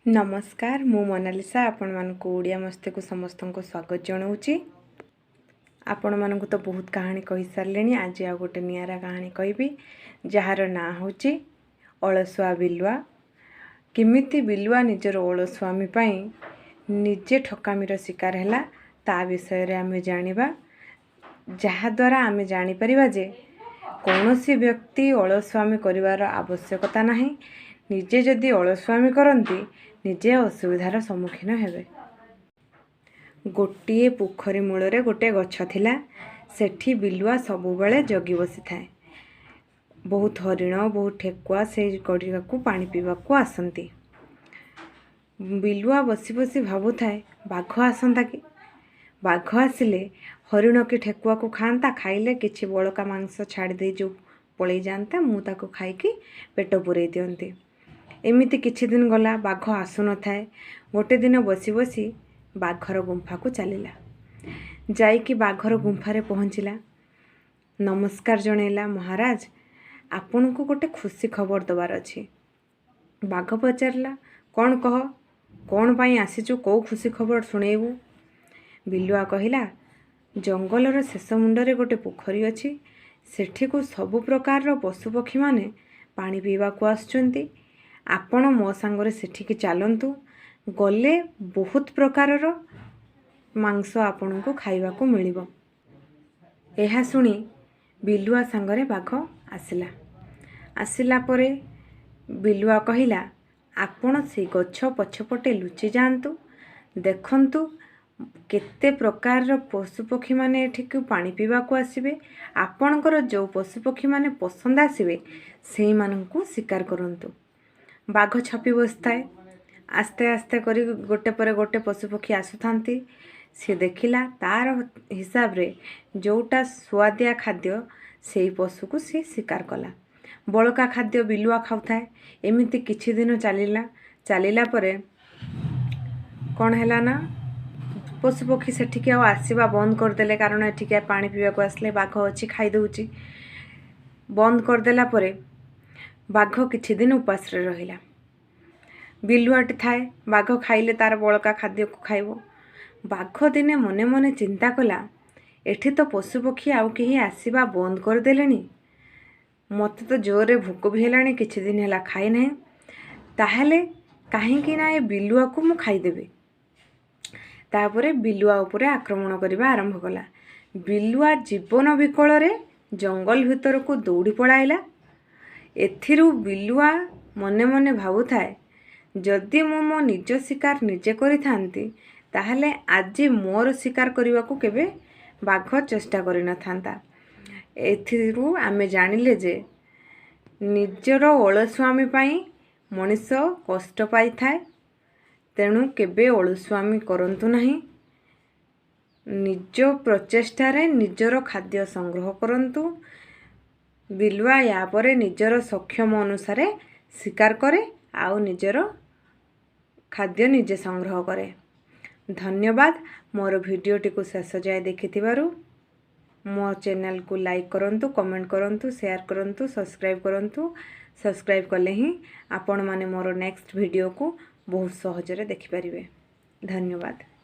ନମସ୍କାର, ମୁଁ ମୋନାଲିସା ଆପଣମାନଙ୍କୁ ଓଡ଼ିଆ ମସ୍ତିକୁ ସମସ୍ତଙ୍କୁ ସ୍ୱାଗତ ଜଣାଉଛି। ଆପଣମାନଙ୍କୁ ତ ବହୁତ କାହାଣୀ କହିସାରିଲିଣି। ଆଜି ଆଉ ଗୋଟେ ନିଆରା କାହାଣୀ କହିବି, ଯାହାର ନାଁ ହେଉଛି ଅଳସୁଆ ବିଲୁଆ। କେମିତି ବିଲୁଆ ନିଜର ଅଳସୁଆମୀ ପାଇଁ ନିଜେ ଠକାମିର ଶିକାର ହେଲା, ତା ବିଷୟରେ ଆମେ ଜାଣିବା, ଯାହାଦ୍ୱାରା ଆମେ ଜାଣିପାରିବା ଯେ କୌଣସି ବ୍ୟକ୍ତି ଅଳସୁଆମୀ କରିବାର ଆବଶ୍ୟକତା ନାହିଁ। ନିଜେ ଯଦି ଅଳସୁଆମୀ କରନ୍ତି, ନିଜେ ଅସୁବିଧାର ସମ୍ମୁଖୀନ ହେବେ। ଗୋଟିଏ ପୋଖରୀ ମୂଳରେ ଗୋଟେ ଗଛ ଥିଲା। ସେଠି ବିଲୁଆ ସବୁବେଳେ ଜଗି ବସିଥାଏ। ବହୁତ ହରିଣ, ବହୁତ ଠେକୁଆ ସେଇ ଗଡ଼ିଆକୁ ପାଣି ପିଇବାକୁ ଆସନ୍ତି। ବିଲୁଆ ବସି ବସି ଭାବୁଥାଏ, ବାଘ ଆସନ୍ତା କି? ବାଘ ଆସିଲେ ହରିଣ କି ଠେକୁଆକୁ ଖାଆନ୍ତା, ଖାଇଲେ କିଛି ବଳକା ମାଂସ ଛାଡ଼ି ଦେଇ ଯେଉଁ ପଳେଇ ଯାଆନ୍ତା, ମୁଁ ତାକୁ ଖାଇକି ପେଟ ପୂରେଇ ଦିଅନ୍ତି। ଏମିତି କିଛି ଦିନ ଗଲା, ବାଘ ଆସୁନଥାଏ। ଗୋଟେ ଦିନ ବସି ବସି ବାଘର ଗୁମ୍ଫାକୁ ଚାଲିଲା। ଯାଇକି ବାଘର ଗୁମ୍ଫାରେ ପହଞ୍ଚିଲା। ନମସ୍କାର ଜଣେଇଲା, "ମହାରାଜ, ଆପଣଙ୍କୁ ଗୋଟେ ଖୁସି ଖବର ଦେବାର ଅଛି।" ବାଘ ପଚାରିଲା, "କ'ଣ କହ? କ'ଣ ପାଇଁ ଆସିଛୁ? କେଉଁ ଖୁସି ଖବର ଶୁଣେଇବୁ?" ବିଲୁଆ କହିଲା, "ଜଙ୍ଗଲର ଶେଷ ମୁଣ୍ଡରେ ଗୋଟେ ପୋଖରୀ ଅଛି। ସେଠିକୁ ସବୁ ପ୍ରକାରର ପଶୁପକ୍ଷୀମାନେ ପାଣି ପିଇବାକୁ ଆସୁଛନ୍ତି। ଆପଣ ମୋ ସାଙ୍ଗରେ ସେଠିକି ଚାଲନ୍ତୁ। ଗଲେ ବହୁତ ପ୍ରକାରର ମାଂସ ଆପଣଙ୍କୁ ଖାଇବାକୁ ମିଳିବ।" ଏହା ଶୁଣି ବିଲୁଆ ସାଙ୍ଗରେ ବାଘ ଆସିଲା। ଆସିଲା ପରେ ବିଲୁଆ କହିଲା, "ଆପଣ ସେଇ ଗଛ ପଛପଟେ ଲୁଚି ଯାଆନ୍ତୁ। ଦେଖନ୍ତୁ, କେତେ ପ୍ରକାରର ପଶୁପକ୍ଷୀମାନେ ଏଠିକୁ ପାଣି ପିଇବାକୁ ଆସିବେ। ଆପଣଙ୍କର ଯେଉଁ ପଶୁପକ୍ଷୀମାନେ ପସନ୍ଦ ଆସିବେ, ସେଇମାନଙ୍କୁ ଶିକାର କରନ୍ତୁ।" ବାଘ ଛପି ବସିଥାଏ। ଆସ୍ତେ ଆସ୍ତେ କରି ଗୋଟେ ପରେ ଗୋଟେ ପଶୁପକ୍ଷୀ ଆସୁଥାନ୍ତି। ସେ ଦେଖିଲା, ତାର ହିସାବରେ ଯେଉଁଟା ସୁଆଦିଆ ଖାଦ୍ୟ, ସେଇ ପଶୁକୁ ସେ ଶିକାର କଲା। ବଳକା ଖାଦ୍ୟ ବିଲୁଆ ଖାଉଥାଏ। ଏମିତି କିଛି ଦିନ ଚାଲିଲା। ଚାଲିଲା ପରେ କ'ଣ ହେଲା ନା, ପଶୁପକ୍ଷୀ ସେଠିକି ଆଉ ଆସିବା ବନ୍ଦ କରିଦେଲେ, କାରଣ ଏଠିକି ପାଣି ପିଇବାକୁ ଆସିଲେ ବାଘ ଅଛି, ଖାଇଦେଉଛି। ବନ୍ଦ କରିଦେଲା ପରେ ବାଘ କିଛି ଦିନ ଉପାସରେ ରହିଲା। ବିଲୁଆଟି ଥାଏ, ବାଘ ଖାଇଲେ ତାର ବଳକା ଖାଦ୍ୟକୁ ଖାଇବ। ବାଘ ଦିନେ ମନେ ମନେ ଚିନ୍ତା କଲା, ଏଠି ତ ପଶୁପକ୍ଷୀ ଆଉ କେହି ଆସିବା ବନ୍ଦ କରିଦେଲେଣି। ମୋତେ ତ ଜୋରରେ ଭୋକ ବି ହେଲାଣି, କିଛି ଦିନ ହେଲା ଖାଇନାହିଁ। ତାହେଲେ କାହିଁକି ନା ଏ ବିଲୁଆକୁ ମୁଁ ଖାଇଦେବି? ତାପରେ ବିଲୁଆ ଉପରେ ଆକ୍ରମଣ କରିବା ଆରମ୍ଭ କଲା। ବିଲୁଆ ଜୀବନ ବିକଳରେ ଜଙ୍ଗଲ ଭିତରକୁ ଦୌଡ଼ି ପଳାଇଲା। ଏଥିରୁ ବିଲୁଆ ମନେ ମନେ ଭାବୁଥାଏ, ଯଦି ମୁଁ ମୋ ନିଜ ଶିକାର ନିଜେ କରିଥାନ୍ତି, ତାହେଲେ ଆଜି ମୋର ଶିକାର କରିବାକୁ କେବେ ବାଘ ଚେଷ୍ଟା କରିନଥାନ୍ତା। ଏଥିରୁ ଆମେ ଜାଣିଲେ ଯେ ନିଜର ଅଳସୁଆମୀ ପାଇଁ ମଣିଷ କଷ୍ଟ ପାଇଥାଏ। ତେଣୁ କେବେ ଅଳସୁଆମୀ କରନ୍ତୁ ନାହିଁ। ନିଜ ପ୍ରଚେଷ୍ଟାରେ ନିଜର ଖାଦ୍ୟ ସଂଗ୍ରହ କରନ୍ତୁ। ବିଲୁଆ ୟା ପରେ ନିଜର ସକ୍ଷମ ଅନୁସାରେ ଶିକାର କରେ ଆଉ ନିଜର ଖାଦ୍ୟ ନିଜେ ସଂଗ୍ରହ କରେ। ଧନ୍ୟବାଦ ମୋର ଭିଡ଼ିଓଟିକୁ ଶେଷ ଯାଏ ଦେଖିଥିବାରୁ। ମୋ ଚ୍ୟାନେଲକୁ ଲାଇକ୍ କରନ୍ତୁ, କମେଣ୍ଟ କରନ୍ତୁ, ସେୟାର କରନ୍ତୁ, ସବସ୍କ୍ରାଇବ୍ କରନ୍ତୁ। ସବସ୍କ୍ରାଇବ୍ କଲେ ହିଁ ଆପଣମାନେ ମୋର ନେକ୍ସଟ ଭିଡ଼ିଓକୁ ବହୁତ ସହଜରେ ଦେଖିପାରିବେ। ଧନ୍ୟବାଦ।